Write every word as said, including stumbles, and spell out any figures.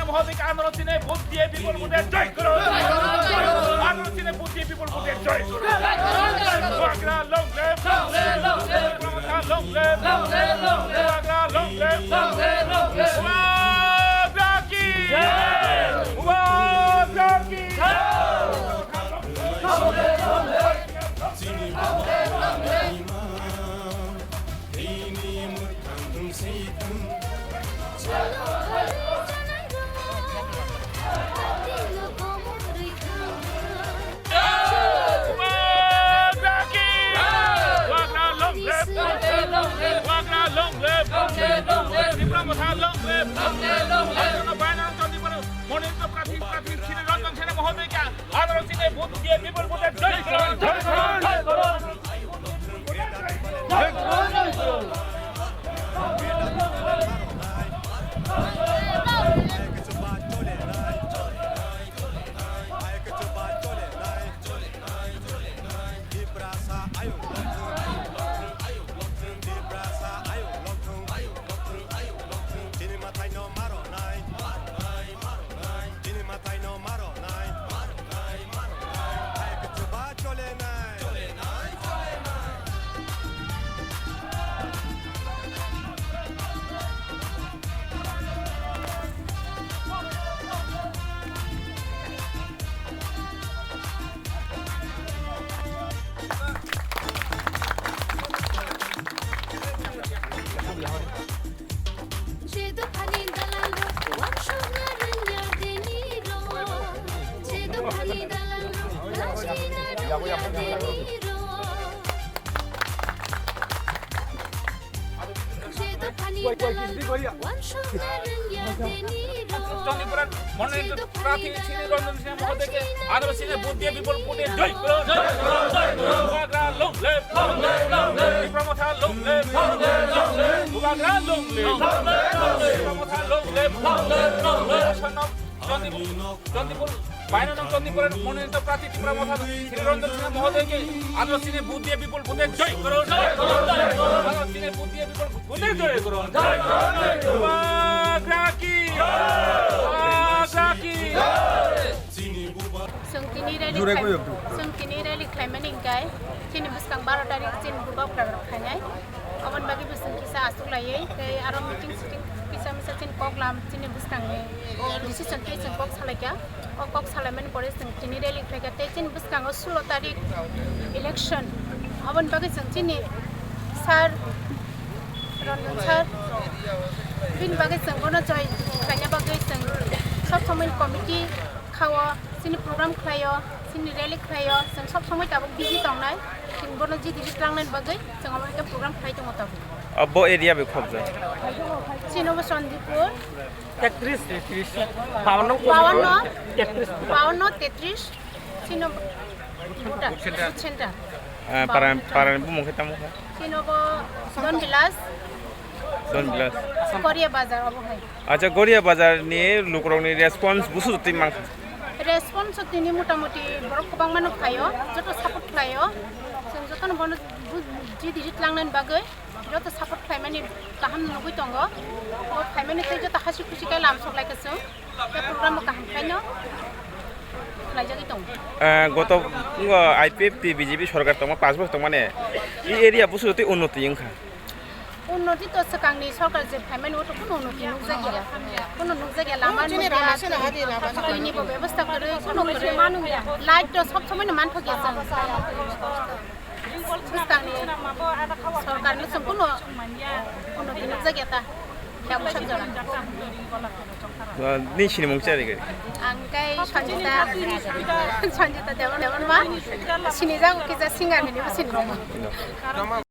মহোদয়কে আঠারো চিহ্নে ভোট দিয়ে বিপুল ভোটে জয় করুন। আঠারো চিহ্নে ভোট দিয়ে বিপুল ভোটে জয় করুন। বাগড়া long live। Long live। বাগড়া long live। বাগড়া কি? বাগড়া কি? মনোনীত প্রার্থী, প্রার্থী শ্রী রঞ্জন সেন মহোদয়কে আঠারো চিহ্নে ভোট দিয়ে বিপুল ভোটে জয় করুন, জয় করুন, জয় করুন। চণ্ডীপুরের মনোনীত প্রার্থী শ্রী রঞ্জন সিংহ মহোদয়কে আঠারো চিহ্নে ভোট দিয়ে বিপুল ভোটে জয় করুন। Bubagra long live! Tipra Motha long live! Bubagra long live! Tipra Motha long live! Chandipur, চণ্ডীপুর, বাইনানং চণ্ডীপুরের মনোনীত প্রার্থী ত্রিপুরা মথা শ্রী রঞ্জন সিংহ মহোদয়কে আঠারো চিহ্নে ভোট দিয়ে বিপুল ভোটে জয় করুন। আঠারো চিহ্নে ভোট দিয়ে বিপুল ভোটে জয় করুন। Bubagra ki! Bubagra ki! Chwng tini rally Jurai khai-, koyok tu. Chwng tini rally khlaimani hwnkhe chini bwskang baro tarik chini Bubagra rok khainai. Aboni bagwi bo chwng kisa aswk laiwi tei aro meeting sitting kisa misa chini kok lam chini bwskangni decision tei chwng kok salaikha. O kok salaimani pore chwng tini rally khlaikha tei chini bwskango sulo tarik election. Aboni bagwi chwng chini sir Ranjan sir bini bagwi chwng bono joy khlaina bagwi chwng sob somoi committee khao, chini program khlaio, chini rally khlaio, chwng sob somoi tabuk busy tongnai. Chwng bono jiti jit langnani bagwi chwng omo hai khe program khlai tongo tabuk. Abo area bai khobjak. Chini bo Chandipur. Tekris, tekris. Bawanno, bawanno, tekris. Bawanno, tekris. Chini bo Buta, Buta Center. Center. Ah, paran, paran bumung khe tamo kha? Chini bo Don Bilas. Don Bilas. Korea Bazar obo hai. Acha, Goria Bazar ni lukurok ni response busu twi mankha. Response tini motamuti borok kwbangma no phaio, joto support khlaio. Chwng joto no bono bu-, jiti jit langnani bagwi joto support khlaimani kaham nugwi tongo. Bo phaimani tei joto hasi khusi khe lam sok lai khe chwng. Tei program bo kaham khaino khlaijagwi tongo. Eh, goto, ngo I P F T B J P sorkar tongma, panch bosor tongmani, i area busu twi unnoti wngkha. Unnoti to swkangni sorkar je phaimani, o to kuno unnoti nukjakya. Kuno nukjakya, lama nukjakya, twini bo bebosta kwrwi, kuno kwrwi. Light to sob somoi no manthokya chwng. Bwskangni sorkarno chwng kuno unnoti nukjakya ta. Yakung sak jora. Ni sinimung chari gari. Ang khe Sanjita, Sanjita Debon, Debonma. Sinijago kisa singer hinwi bo sinijago.